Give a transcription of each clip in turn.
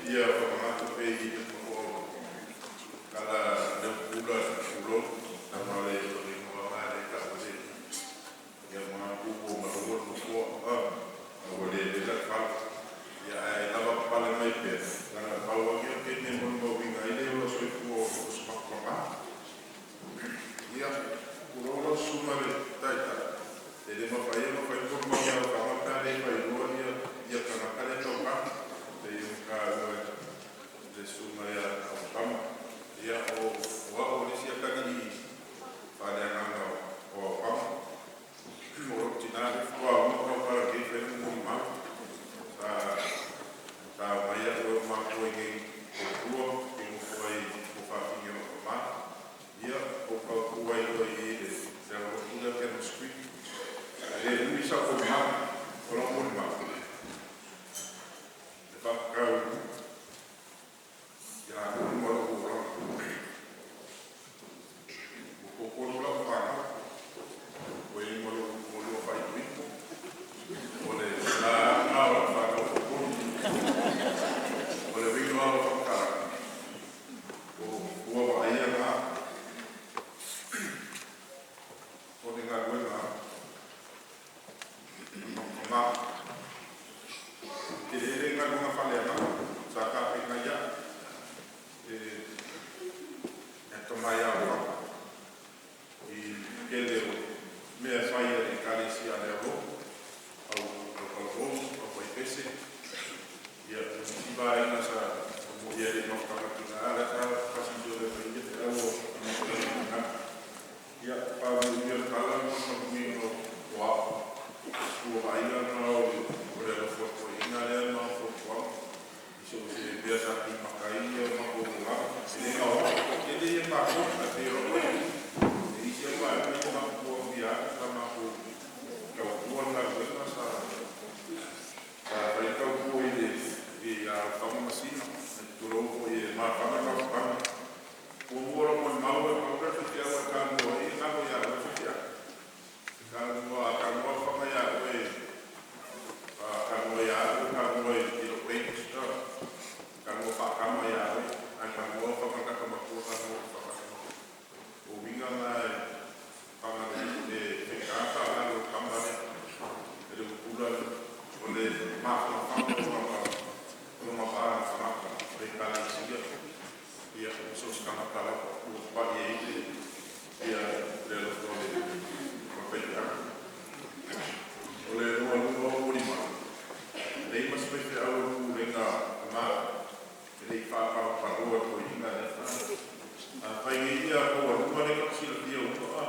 fia faamanatu pea i le nofoa o tala le pula tulou leaga o le igoa lena lea e tau ai le mapu ua maua le nofoa a ua le avea le fala. Ia ae lavapapale mai pea, leaga na pau lava lenei o le taimi e molimauina ai le ola soifua o so o se patupagaga. Ia, tulou lau Susuga i le Taitai, e le mafai ona fai ni molimau aofaga pe a le failua ia tagata ia e tauga, pei ona taua e le Susuga ia Aukama. Ia, o au o le isi atalii faaleagaga o Aukama. O lou tina lea faatoa uma ona tautala nei e fai lana molimau. Sa omai au e o matua i inei e toalua ou te nofo ai i le tuafafine o lau tama. Ia, ou tautu ai loa i i le alolotu lea o Cannon Street. Ae le umi sau molimau. O lau molimau, e faatatau ia uma lou olaga. Ua toatolu lau fanau, ua i ai ma lou lua faaipoipo. O le la lena o lau fanau e toatolu. O le uiga la o lau faamatalaga, o fua vaaia na o le galuega a tama. E tele le galuega faaleagaga sa tapena ai au e le atamai ia Aukama i le tele o mea e fai a le Ekalesia a le Au Loto, au talavou, au faipese, ia ma nisi vaega sa momoia ai le mafutaga a tina, a o lea sa faasino mai ai feau o Ia, faauilavea o le tala ma le manuia o au, fua vaaia lena o le alofa o le toeaina lea ma ana fuafuaga i so o se mea sa timata ai o matou olaga. E le gaoa, e toatele ia matou, ae pei o lou atalii, e i ai isi vaega ia na matou aofia atu sa matou tautua le galuega sa fai le tautua ia Aukama ma Sina, tulou foi e mafana le mafutaga. Muamua lou molimau, e pau lea o le faifeau a e tamoa ai e galo ia oe le faifeau. A tamoa fana ia oe, a tamoa ia au e tamoa i lou age, tamoa faatama ia oe, ae tamoa fana i le tagata matua, tamoa faatama. O uiga na e fana e faigata ona faagalo e le tama lea, e le utula o le mafanafana o lona va ma tagata o le Ekalesia, ia ma so o se tagata lava ua pai i ai le alofa o le faifeau. O le lua o molimau, e leai ma se faifeau o le pulega a Malo e le i faapalopaloa e toeaiina lea. A fai nei ia taualuga lea ta te silafia uma,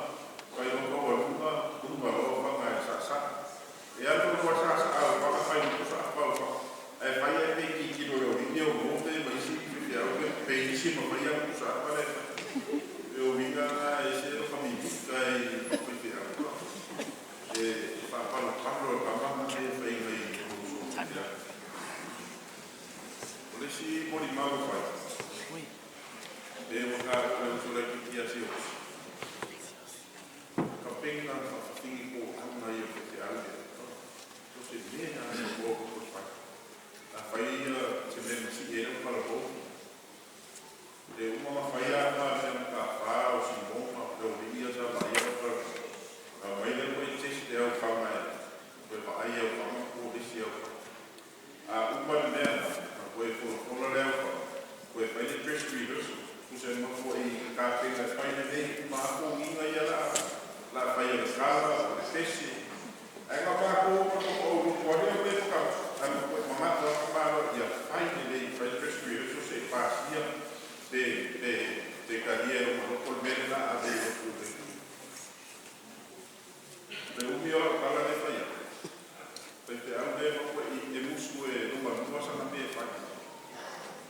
fai loa taualuga, uma loa fana e saasaa. E alu alu lava le saasaa o fana fai loa saapa o fana. Ae fai ae pei e tilotilo i le aualii ia o Nove ma isi faifeau pe isi e mafai ona tuusaapa la e fai. O uiga na e ese lota mimica i faifeau. E faapalopalo e tama na mea e fai nai lou uso faifeau. O le isi molimau e fai, pe ua taua e le uso laitiiti ia Siaosi, o tapena faafafine tolaga ia o faifeau ia, so o se mea lava e maua ua toe fai. A fai se mea e masii ai lau talavou, e uma ona fai a mea matata o Simoga, le aualii ia sa vaaia lau talavou, ona aumai lea toe test e Aukama e toe vaai e Aukama po o lesi e Aukama. A uma le mea lena, ona toe folafola lea e Aukama, toe fai le dress rehearsal. Tusa ma foi tapena e fai lelei uma lava toniga ia o le a fai o le tala, o le pese. Ae na matou o matou pauluku lava lea mea ae matuai manao lava tamaloa ia fai lelei, fai le dress rehearsal se i pasia pe talia e lona loto le mea lea o le a ave i le Pulega. O le umi o lau tala lea e fai atu, faifeau lea e matuai e musu e lugalua sana mea e fai.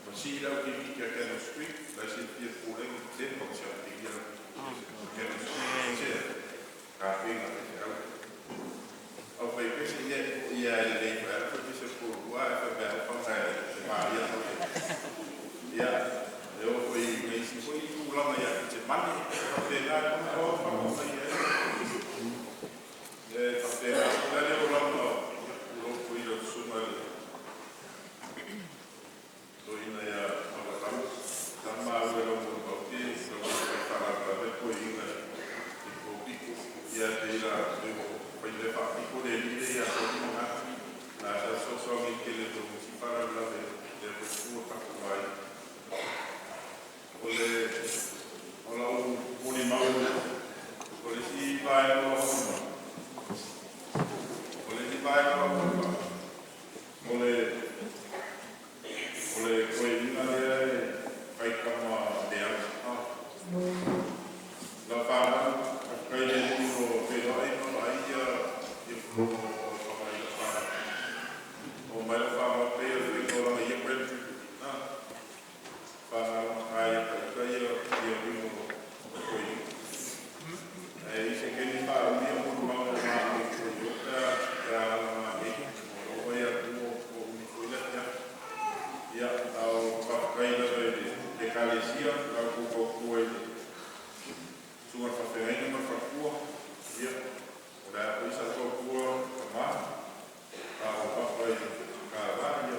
Masii le aukikiti a Cannon Street, la e silafia e le Pulega, ua leva ona siakiina le Cannon Street, aisea? Tapena a faifeau. Au faipese ia e foi lava e lelei foi lava le faipese a le toalua ae fai mai lava Aukama e maria le Ia, e oo foi i nisi foi tulaga ia Kitimane, e faapena le manao o Aukama sa i ai. E faapena, o le a le olaga o tulou foi lau susuga i le toeaina A o faafetai lava i le Ekalesia i la outou tautua i le susuga i le faafeagaiga ma le faletua. Ia, o le a foi sa tautua tama a o papa i le